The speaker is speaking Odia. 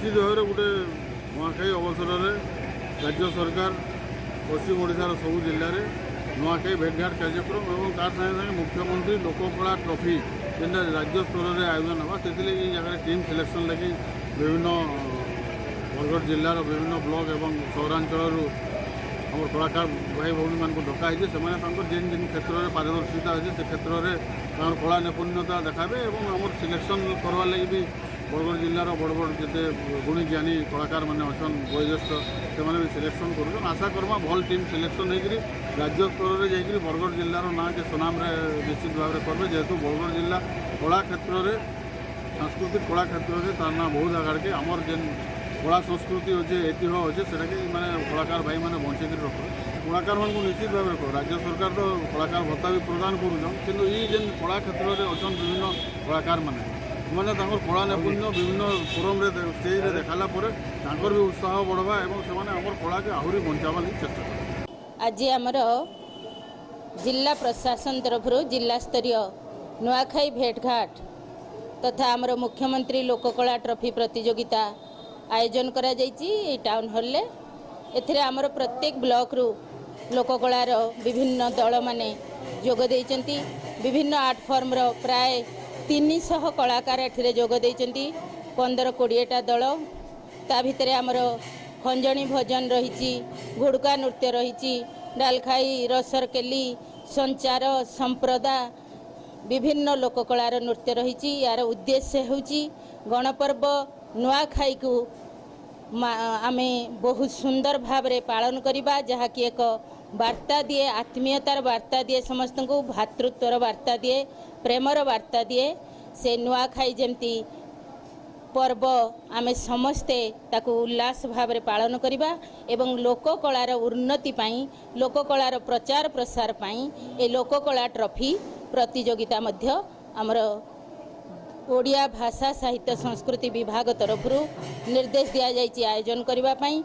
ନିଶ୍ଚିତ ଭାବରେ ଗୋଟେ ନୂଆଖାଇ ଅବସରରେ ରାଜ୍ୟ ସରକାର ପଶ୍ଚିମ ଓଡ଼ିଶାର ସବୁ ଜିଲ୍ଲାରେ ନୂଆଖାଇ ଭେଟଘାଟ କାର୍ଯ୍ୟକ୍ରମ ଏବଂ ତାର ସାଙ୍ଗେ ସାଙ୍ଗେ ମୁଖ୍ୟମନ୍ତ୍ରୀ ଲୋକକଳା ଟ୍ରଫି ଯେନ୍ଟା ରାଜ୍ୟ ସ୍ତରରେ ଆୟୋଜନ ହେବା, ସେଥିଲାଗି ଏଇ ଜାଗାରେ ଟିମ୍ ସିଲେକ୍ସନ୍ ଲାଗି ବିଭିନ୍ନ ବରଗଡ଼ ଜିଲ୍ଲାର ବିଭିନ୍ନ ବ୍ଲକ ଏବଂ ସହରାଞ୍ଚଳରୁ ଆମର କଳାକାର ଭାଇ ଭଉଣୀମାନଙ୍କୁ ଡକା ହେଇଛି। ସେମାନେ ତାଙ୍କର ଯେନ୍ ଯେନ୍ କ୍ଷେତ୍ରରେ ପାରଦର୍ଶିତା ଅଛି, ସେ କ୍ଷେତ୍ରରେ ତାଙ୍କର କଳା ନୈପୁଣ୍ୟତା ଦେଖାବେ ଏବଂ ଆମର ସିଲେକ୍ସନ୍ କରବାର୍ ଲାଗି ବି ବରଗଡ଼ ଜିଲ୍ଲାର ବଡ଼ ବଡ଼ ଯେତେ ଗୁଣୀ ଜ୍ଞାନୀ କଳାକାରମାନେ ଅଛନ୍, ବୟୋଜ୍ୟେଷ୍ଠ, ସେମାନେ ବି ସିଲେକ୍ସନ୍ କରୁଛନ୍। ଆଶା କର୍ମା, ଭଲ୍ ଟିମ୍ ସିଲେକ୍ସନ୍ ହେଇକିରି ରାଜ୍ୟ ସ୍ତରରେ ଯାଇକିରି ବରଗଡ଼ ଜିଲ୍ଲାର ନାଁକେ ସୁନାମରେ ନିଶ୍ଚିତ ଭାବରେ କରିବେ, ଯେହେତୁ ବରଗଡ଼ ଜିଲ୍ଲା କଳା କ୍ଷେତ୍ରରେ, ସାଂସ୍କୃତିକ କଳା କ୍ଷେତ୍ରରେ ତାର ନାଁ ବହୁତ ଆଗାଡ଼କେ। ଆମର ଯେନ୍ କଳା ସଂସ୍କୃତି ଅଛେ, ଐତିହ୍ୟ ଅଛେ, ସେଟାକେ ମାନେ କଳାକାର ଭାଇମାନେ ବଞ୍ଚେଇକିରି ରଖବେ। କଳାକାରମାନଙ୍କୁ ନିଶ୍ଚିତ ଭାବରେ ରାଜ୍ୟ ସରକାର ତ କଳାକାର ଭତ୍ତା ବି ପ୍ରଦାନ କରୁଛନ୍, କିନ୍ତୁ ଇ ଯେନ୍ କଳା କ୍ଷେତ୍ରରେ ଅଛନ୍ ବିଭିନ୍ନ କଳାକାରମାନେ, ସେମାନେ ତାଙ୍କର କଳା ନୈପୁଣ୍ୟ ବିଭିନ୍ନ ଫୋରମ୍ରେ, ଷ୍ଟେଜ୍ରେ ଦେଖାଲା ପରେ ତାଙ୍କର ବି ଉତ୍ସାହ ବଢ଼ବା ଏବଂ ସେମାନେ ଆମର କଳାକେ ଆହୁରି ବଞ୍ଚାବାର ଲାଗି ଚେଷ୍ଟା କରିବେ। ଆଜି ଆମର ଜିଲ୍ଲା ପ୍ରଶାସନ ତରଫରୁ ଜିଲ୍ଲାସ୍ତରୀୟ ନୂଆଖାଇ ଭେଟଘାଟ ତଥା ଆମର ମୁଖ୍ୟମନ୍ତ୍ରୀ ଲୋକକଳା ଟ୍ରଫି ପ୍ରତିଯୋଗିତା ଆୟୋଜନ କରାଯାଇଛି ଏଇ ଟାଉନ୍ ହଲ୍ରେ। ଏଥିରେ ଆମର ପ୍ରତ୍ୟେକ ବ୍ଲକରୁ ଲୋକକଳାର ବିଭିନ୍ନ ଦଳମାନେ ଯୋଗ ଦେଇଛନ୍ତି। ବିଭିନ୍ନ ଆର୍ଟ ଫର୍ମର ପ୍ରାୟ 300 କଳାକାର ଏଥିରେ ଯୋଗ ଦେଇଛନ୍ତି, 15-20ଟା ଦଳ। ତା ଭିତରେ ଆମର ଖଞ୍ଜଣି ଭଜନ ରହିଛି, ଘୁଡ଼ୁକା ନୃତ୍ୟ ରହିଛି, ଡାଲଖାଇ, ରସରକେଲି, ସଞ୍ଚାର, ସମ୍ପ୍ରଦା, ବିଭିନ୍ନ ଲୋକକଳାର ନୃତ୍ୟ ରହିଛି। ଏହାର ଉଦ୍ଦେଶ୍ୟ ହେଉଛି ଗଣପର୍ବ ନୂଆଖାଇକୁ ଆମେ ବହୁତ ସୁନ୍ଦର ଭାବରେ ପାଳନ କରିବା, ଯାହାକି ଏକ ବାର୍ତ୍ତା ଦିଏ, ଆତ୍ମୀୟତାର ବାର୍ତ୍ତା ଦିଏ, ସମସ୍ତଙ୍କୁ ଭ୍ରାତୃତ୍ୱର ବାର୍ତ୍ତା ଦିଏ, ପ୍ରେମର ବାର୍ତ୍ତା ଦିଏ। ସେ ନୂଆଖାଇ ଯେମିତି ପର୍ବ, ଆମେ ସମସ୍ତେ ତାକୁ ଉଲ୍ଲାସ ଭାବରେ ପାଳନ କରିବା ଏବଂ ଲୋକକଳାର ଉନ୍ନତି ପାଇଁ, ଲୋକକଳାର ପ୍ରଚାର ପ୍ରସାର ପାଇଁ ଏ ଲୋକକଳା ଟ୍ରଫି ପ୍ରତିଯୋଗିତା ମଧ୍ୟ ଆମର ଓଡ଼ିଆ ଭାଷା, ସାହିତ୍ୟ, ସଂସ୍କୃତି ବିଭାଗ ତରଫରୁ ନିର୍ଦ୍ଦେଶ ଦିଆଯାଇଛି ଆୟୋଜନ କରିବା ପାଇଁ।